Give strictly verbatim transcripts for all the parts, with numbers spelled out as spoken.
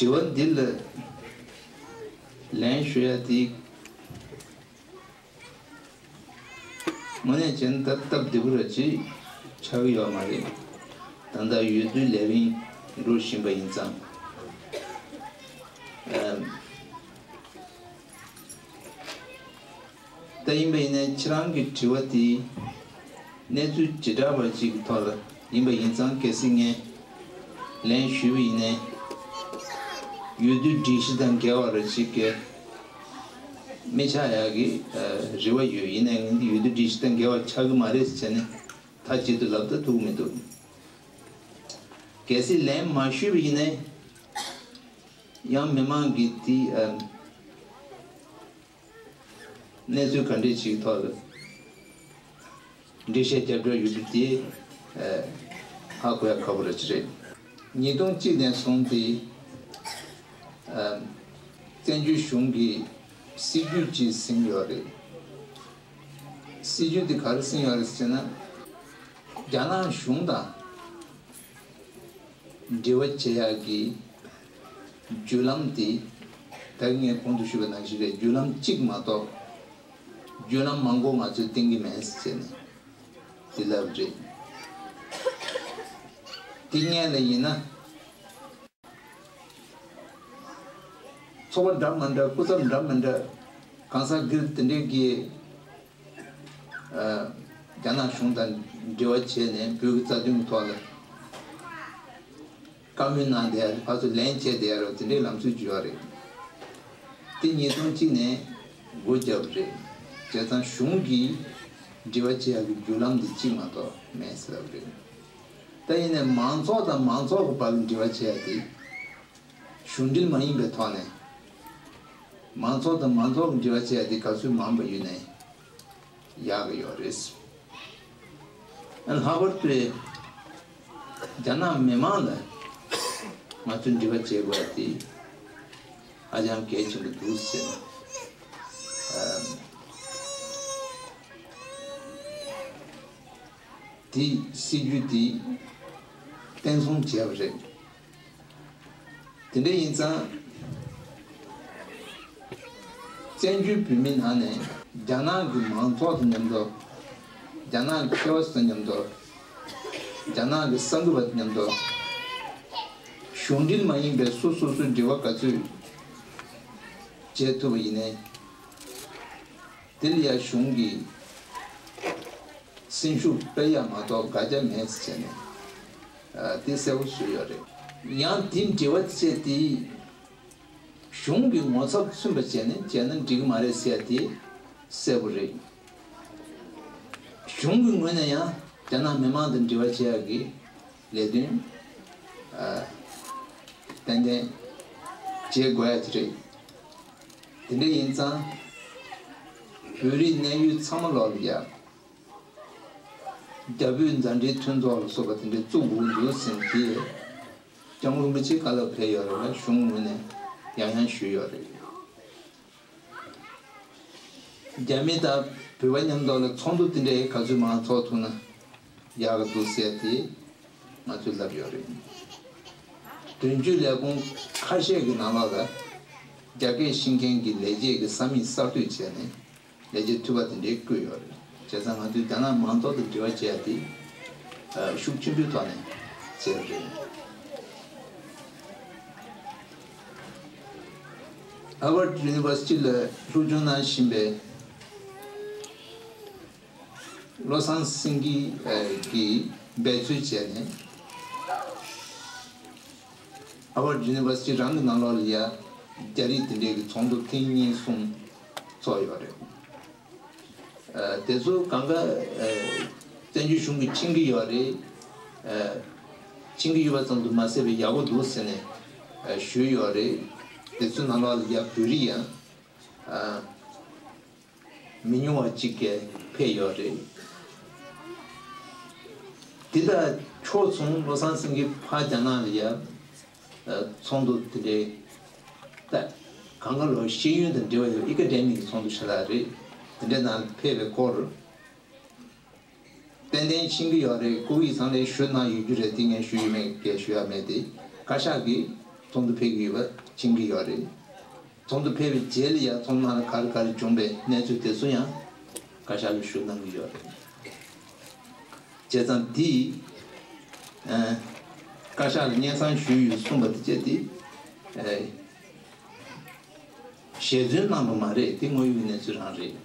དྲི་བ་འདི་ལ་ལན་ཞུ་ཡ་དེ། དངོས་གནས་བྱས་ན་ད་སྟབས་བདེ་པོ་ར་ཅིག་ཆགས་ཀྱི་ཡོད་མ་རེད། ད་ལྟ་འོས་བསྡུ་ལས་རིམ་འགྲོ་བཞིན་པ་ཡིན་ཙང་། ཨམ། ད་ཡིན་པ་ཡིན་ནའི་ཁྱེད་རང་གི་དྲི་བ་དེ་གནས་ཚུལ་བྱེ་བྲག་པ་ཅིག་གི་ཐོག་ལ་ཡིན་པ་ཡིན་ཙང་། གལ་སྲིད་ངས་ལན་ཞུས་པ་ཡིན་ནའི། འོས་བསྡུ་སྒྲིག་གཞི་དང་འགལ་བ་ར་ཅིག་གི་མི་ཆགས་ཡག་གི་རེ་བ་ཡོད། ཡིན་ནའི་ངས་འདི་འོས་བསྡུ་སྒྲིག་གཞི་དང་འགལ་བ་ཆགས་ཀྱི་མ་རེད་ཟེར་བྱས་ནས་མཐའ་གཅིག་ཏུ་ལབ་ད་ཐུབ་མི་འདུག། གལ་སྲིད་ལན་མ་ཞུས་པ་ཡིན་ནའི་ཡང་མི་མང་གིས་དེ་ཨ། གནས་ཚུལ་ག་འདྲས་ཅིག་ཐོག་ལ་འགྲེལ་བཤད་རྒྱབ་འགྲོ་ཡོད་པ་དེ་ཧ་གོ་ཡ་ཁག་པོ་ར་ཅིག་རེད། ཉིས་སྟོང་གཅིག་ནས་བཟུང་སྟེ་བཙན་བྱོལ་གཞུང་གིས་སྲིད་ཇུས་ཅིག་ཟིན་ཡོད་རེད། སྲིད་ཇུས་དེ་ག་རེ་ཟིན་ཡོད་རེད་ཟེར་ན། རྒྱ་ནག་གཞུང་དང་འབྲེལ་བ་བྱེད་ཡག་གི་བརྒྱུད་ལམ་དེ། ད་ངས་གོང་དུ་ཞུས་པ་ནང་བཞིན་རེད། བརྒྱུད་ལམ་གཅིག་མ་གཏོགས་བརྒྱུད་ལམ་མང་པོ་ང་ཚོས་བསྟེན་གྱི་མེད་ཟེར་ནས་དེ་ལབ་རེད། དེ་སྔོན་ལ་ཡིན་ན། ཚོགས་པ་འདྲ་མི་འདྲ། སྐུ་ཚབ་འདྲ་མི་འདྲ། གང་ཟག་སྒེར་དེ་འདྲས་ཀྱིས་རྒྱ་ནག་གཞུང་དང་འབྲེལ་བ་བྱས་ནས་བོད་ཀྱི་རྩ་དོན་གྱི་ཐོག་ལ་བཀའ་མོལ་གནང་བསྡད་ཡ། ཕར་ཚུར་ལན་བྱས་བསྡད་ཡ་རོགས་དེ་འདྲའི་ལམ་སྲོལ་ཅིག་ཡོད་རེད། དེ་ཉིས་སྟོང་གཅིག་ནས་སྒོ་བརྒྱབ་རེད། བྱས་ཙང་གཞུང་གིས་འབྲེལ་བ་བྱེད་ཡ་གི་བརྒྱུད་ལམ་འདི་གཅིག་མ་གཏོགས་མེད་ཟེར་བ་རེད། ད་ཡིན་ནའི་མང་ཚོགས་དང་མང་ཚོགས་ཀྱི་བར་ལ་འབྲེལ་བ་བྱེད་ཡ་དེ། གཞུང་འབྲེལ་མ་ཡིན་པའི་ཐོག་ནས་མང་ཚོགས་དང་མང་ཚོགས་ཀྱི་འབྲེལ་བ་བྱེད་ཡ་དེ་ག་ཚོད་མང་པོ་ཡོད་ནའི་ཡག་གི་ཡོད་རེད། ལྷག་པར་དུ་རྒྱ་ནག་མི་མང་ལ་ང་ཚོས་འབྲེལ་བ་བྱེད་དགོས་ཡ་དེ་ཧ་ཅང་གལ་ཆེན་པོ་འདུག་ཟེར་ནས། དེ་སྲིད་ཇུས་དེ་བརྟན་སྲུང་བྱས་པ་རེད། དེ་འདྲ་ཡིན་ཙང་། བཙན་བྱོལ་བོད་མིའི་ནང་ནས་རྒྱ་ནག་གི་མང་ཚོགས་དང་མཉམ་དུ། རྒྱ་ནག་གི་མཁས་པ་ཚོ་དང་མཉམ་དུ། རྒྱ་ནག་གི་གསར་འགོད་པ་དང་མཉམ་དུ། གཞུང་འབྲེལ་མ་ཡིན་པའི་སོ་སོ་སོའི་འབྲེལ་བ་ག་ཚོད་བྱེད་ཐུབ་པ་ཡིན་ནའི། དེ་ལ་ཡང་གཞུང་གིས་སེམས་ཤུགས་སྤེལ་ཡ་མ་གཏོགས་དགག་བྱ་མེད་ཟེར་བྱས་ནས་དེ་གསལ་པོ་བཟོས་ཡོད་རེད། ཡང་དེ་འབྲེལ་བ་བཅད་དེ་གཞུང་གི་ངོ་ཚབ་མཚོན་པ་བྱས་ནས་བྱས་ན་འགྲིག་གི་མ་རེད་ཟེར་ཡ་དེ་གསལ་པོ་རེད། གཞུང་གི་ངོས་ནས་ཡང་རྒྱ་ནག་མི་མང་དང་འབྲེལ་བ་བྱེད་ཡ་གི་ལས་དོན་ཏན་ཏན་བྱེད་དགོས་ཡ་དེ་རེད། དེ་འདྲ་ཡིན་ཙང་། བོད་རིགས་གནས་ཡུལ་ཚང་མ་ལོག་ལ་ཡ། རྒྱ་བོད་མཛའ་འབྲེལ་མཐུན་ཚོགས་ལ་སོགས་པ་དེ་འདྲ་བཙུགས་དགོས་འདུག་ཟེར་ནས་དེ་སྐྱབས་མགོན་རིན་པོ་ཆེ་བཀའ་སློབ་ཕེབས་ཡོད་རེད་ལ། གཞུང་ངོས་ནས་ཡང་ཡང་ཞུས་ཡོད་རེད། རྒྱ་མི་དང་བོད་པ་མཉམ་དུ་ལ་ཚོགས་འདུ་དེ་འདྲའི་ག་ཚོད་མང་ཚོགས་ཐུབ་ན་ཡག་གི་འདུག་ཟེར་དེ་ང་ཚོས་ལབ་ཡོད་རེད། དོན་གཅོད་ལས་ཁུངས་ཁ་ཤས་ཀྱི་ནང་ལོགས་ལ་རྒྱ་སྐད་ཤེས་མཁན་གྱི་ལས་བྱེད་ཀྱི་ས་མིག་གསར་གཏོད་བྱས་ནས། ལས་བྱེད་འཐུས་པ་དེ་འདྲའི་བསྐོས་ཡོད་རེད། བྱས་ཙང་ང་ཚོས་རྒྱ་ནག་མང་ཚོགས་དང་འབྲེལ་བ་བྱེད་ཡ་དེ་ཤུགས་ཆེན་པོའི་ཐོག་ནས་བྱས་པ་རེད། ཧར་ཝརཌ་ཡུ་ནི་ཝར་སི་ཊི་ལ་སློབ་སྦྱོང་གནང་བཞིན་པའི་བློ་བཟང་སེང་གེ་གིས་འབད་རྩོལ་བྱས་ནས། ཧར་ཝརཌ་ཡུ་ནི་ཝར་སི་ཊི་རང་གི་ནང་ལོགས་ལ་ཡ་རྒྱ་རིགས་དེ་འདྲའི་གི་ཚོགས་འདུ་ཐེངས་གཉིས་གསུམ་ཚོགས་ཡོད་རེད། ཨ། དེ་ཚོ་གང་ག་ཨ། བཙན་བྱོལ་གཞུང་གིས་མཁྱེན་གྱི་ཡོད་རེད། ཨ། མཁྱེན་གྱི་ཡོད་པ་ཙམ་དུ་མ་ཟད་པའི་ཡག་པོ་འདུག་ཟེར་ནས་ཨ། ཞུས་ཡོད་རེད། དེ་ཚོའི་ནང་ལོགས་ལ་ཡ་བོད་རིགས་ཡང་ཨ། མི་ཉུང་བ་གཅིག་གིས་ཕེབས་ཡོད་རེད། དེ་དང་ཕྱོགས་མཚུངས་བློ་བཟང་སེང་གེ་ཕར་རྒྱ་ནག་ལ་ཡ་ཚོགས་འདུ་དེ་འདྲའི་ད་གང་ག་ལོ་ཤེས་ཡོན་དང་འབྲེལ་བ་ཡོད། ཨི་ཀ་ཌེ་མིག་གི་ཚོགས་འདུ་ཞིག་ལ་རེད། དེ་འདྲའི་ནང་ཕེབས་པའི་སྐོར་ཏན་ཏན་ཤེས་ཀྱི་ཡོད་རེད། སྐུ་ཡིག་ཚང་ལ་ཞུ་གནང་ཡོད་རྒྱུ་རེད། དེ་ངས་ཞུ་ཡི་མེད། གས་ཞུ་ཡ་མེད་དེ། བཀའ་ཤག་གིས་ ཚོགས་འདུ་ཕེབས་ཀྱི་ཡོད་པ་མཁྱེན་གྱི་ཡོད་རེད། ཚོགས་འདུ་ཕེབས་པའི་རྗེས་ལ་ཡང་ཚོགས་ནང་ལ་ག་རེ་ག་རེ་བྱུང་པའི་གནས་ཚུལ་དེ་ཚོ་ཡང་བཀའ་ཤག་ལ་ཞུ་གནང་གི་ཡོད་རེད། བྱས་ཙང་འདི་ཨ་བཀའ་ཤག་ལ་སྙན་སེང་ཞུས་ཡོད་གསུངས་པ་དེ་བཅས་དེ་ཨ་ཞལ་རྫུན་གནང་བ་མ་རེད། དེ་དངོས་ཡོད་ཀྱི་གནས་ཚུལ་རང་རེད།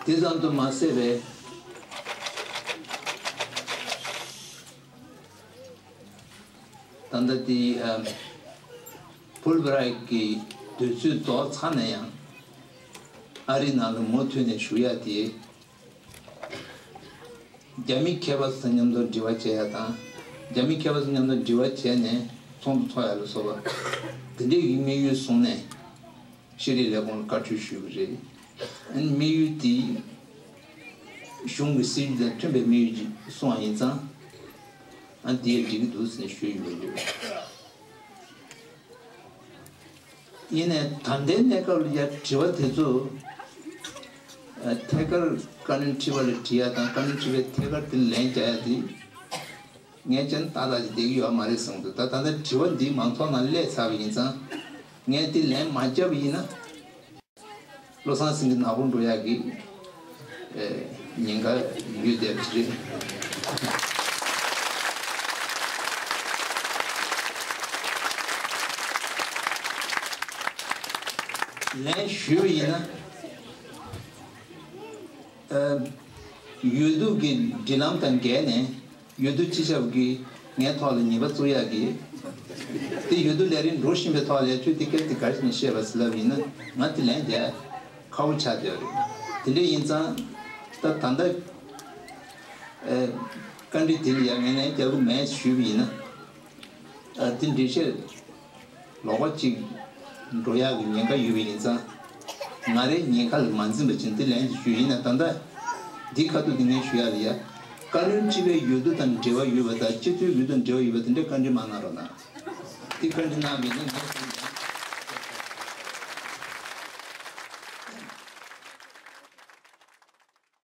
དེ་ཙམ་དུ་མ་ཟད་པའི་ད་ལྟ་དེ་ཨ་ཕུལ་བྷི་རའེཊ་ཀྱི་དུས་ཚོད་རྫོགས་ཚར་ནས་ཡང་ཨ་རི་ནང་ལ་མུ་མཐུད་ནས་བཞུགས་ཡ་དེ། རྒྱ་མི་མཁས་པ་ཚོ་མཉམ་དུ་འབྲེལ་བ་བྱེད་ཡ་དང་། རྒྱ་མི་མཁས་པ་ཚོ་མཉམ་དུ་འབྲེལ་བ་བྱས་ནས་ཚོགས་འདུ་ཚོགས་ཡ་ལ་སོགས་པ་དེ་འདྲའི་གི་དམིགས་ཡུལ་བཟུང་ནས་ཤེས་རིག་ལས་ཁུངས་ལ་བཀའ་འཁྲོལ་ཞུས་པ་རེད། ཨ་ནི་དམིགས་ཡུལ་དེ་གཞུང་གི་སྲིད་ཇུས་དང་མཐུན་པའི་དམིགས་ཡུལ་ཅིག་སོང་བ་ཡིན་ཙང་། ཨ་འདི་ཡང་འགྲིག་གི་འདུག་ཟེར་ནས་ཞུས་ཡོད་རེད། ཡིན་ནའི་ད་ལྟའི་གནས་སྐབས་ལ་ཡ་དྲི་བ་དེ་ཚོ་ཨ་ཐད་ཀར་བཀའ་བློན་ཁྲི་པ་ལ་དྲི་ཡ་དང་། བཀའ་བློན་ཁྲི་པས་ཐད་ཀར་དེ་ལན་རྒྱག་ཡ་དེ་ངས་ཅང་ཏག་ཏག་ཅིག་བསྡད་ཀྱི་ཡོད་མ་རེད་བསམ་འདུག་ད་ད་ལྟ་དྲི་བ་འདི་མང་ཚོགས་ནང་སླེབས་ཚར་བ་ཡིན་ཙང་། ངས་དེ་ལན་མ་བརྒྱབ་པ་ཡིན་ན། བློ་བཟང་སེང་གེ་ནག་པོ་འགྲོ་ཡག་གི་ཨེ་ཉེན་ཁ་ཡོད་བསྡད་པ་རེད། ལན་ཞུས་པ་ཡིན་ན་ཨ་འོས་བསྡུ་གི་སྒྲིག་ལམ་དང་འགལ་ནས། འོས་བསྡུ་སྤྱི་ཁྱབ་ཀྱིས་ངའི་ཐོག་ལ་ཉེས་པ་བཙུགས་ཡག་གི། དེ་འོས་བསྡུ་ལས་རིམ་འགྲོ་བཞིན་པའི་ཐོག་ལ་ཡ་ཁྱོད་དེ་སྐད་དེ་ག་རེ་བྱས་ནས་བཤད་པ་ཟེར་ལབ་ཡིན་ན། ང་དེ་ལན་རྒྱག་ཁག་པོ་ཆགས་བསྡད་པ་རེད། དེ་འདྲ་ཡིན་ཙང་ད་ད་ལྟ་ཨེ་བཀའ་འདྲི་དེ་ལ་ཡ་ངས་ལན་རྒྱག་གི་མེད་ཞུས་པ་ཡིན་ན། ཨ་དེ་འགྲེལ་བཤད་ལོགས་པ་གཅིག་འགྲོ་ཡག་གི་ཉེན་ཁ་ཡོད་པ་ཡིན་ཙང་། ང་རའི་ཉེན་ཁ་ལ་མ་འཛེམས་པ་བྱས་ནས་དེ་ལན་ཞུས་ཡིན་ན། ད་ལྟ་འདི་ཁ་ཐུག་དེ་ངས་ཞུ་ཡག་ལ་ཡ། བཀའ་བློན་ཁྲི་པའི་འོས་བསྡུ་དང་འབྲེལ་བ་ཡོད་པ་དང་། སྤྱི་འཐུས་འོས་བསྡུ་དང་འབྲེལ་བ་ཡོད་པ་དེ་འདྲའི་བཀའ་འདྲི་མ་གནང་རོགས་གནང་། དེ་བཀའ་འདྲི་གནང་བ་ཡིན་ན་ངས་